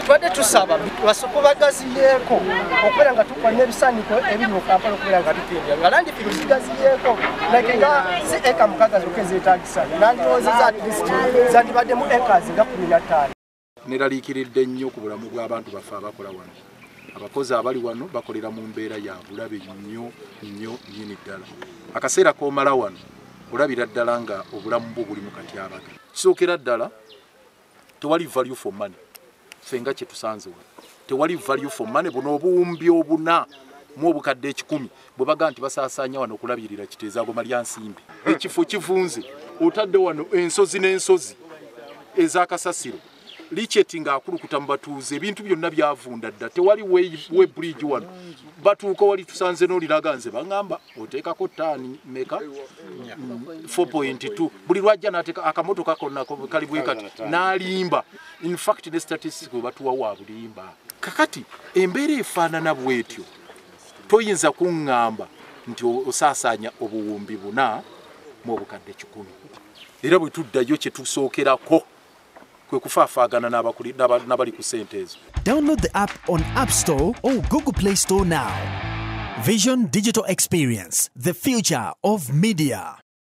Tubadde tusaba basooke bagaziyeeko okubeera nga tukuba n'ebisaaniko ebiri mu Kampala okubeera nga bikendera nga landfill zigaziyeeko, like nga si eka 6 zokka ezeetaagisa, nandirowoozezza at least zandibaddemu acres nga 15. Neraliikiridde nnyo ku bulamu bw'abantu baffe abakola wano. Abakozi abali wano bakolera mu mbeera ya bulabe nnyo nnyo nnyini ddala. Akaseera k'omala wano olabira ddala nga obulamu bwo buli mu katyabaga. Kisookera ddala tewali value for money. Ffe nga kye tusanze wano tewali value for money. Buno obuwumbi 4,100 bwe baga nti basaasaanya wano okulabirira Kiteezi, ago malya nsimbi. Ekifo kivunze, otadde wano ensozi n'ensozi ez'akasasiro, leachate ng'akulukuta mu batuuze, ebintu byonna byavunda dda. Tewali way bridge wano batuuka wali tusanze n'oliraga nze baŋŋamba oteekako ttaani meka 4.2 buli lwajja n'ateeka akamotoka konna kali bwe kati n'alimba. In fact ne statistics bwe batuwa wa bulimba. Kakati embeera efaanana bw'etyo toyinza kuŋŋamba nti osaasaanya obuwumbi 4,100. Era bwe tuddayo kye tusookerako kwe kufaafaagana n'abali ku ssente ezo. Download the app on App Store or Google Play Store now. Vision Digital Experience, the future of media.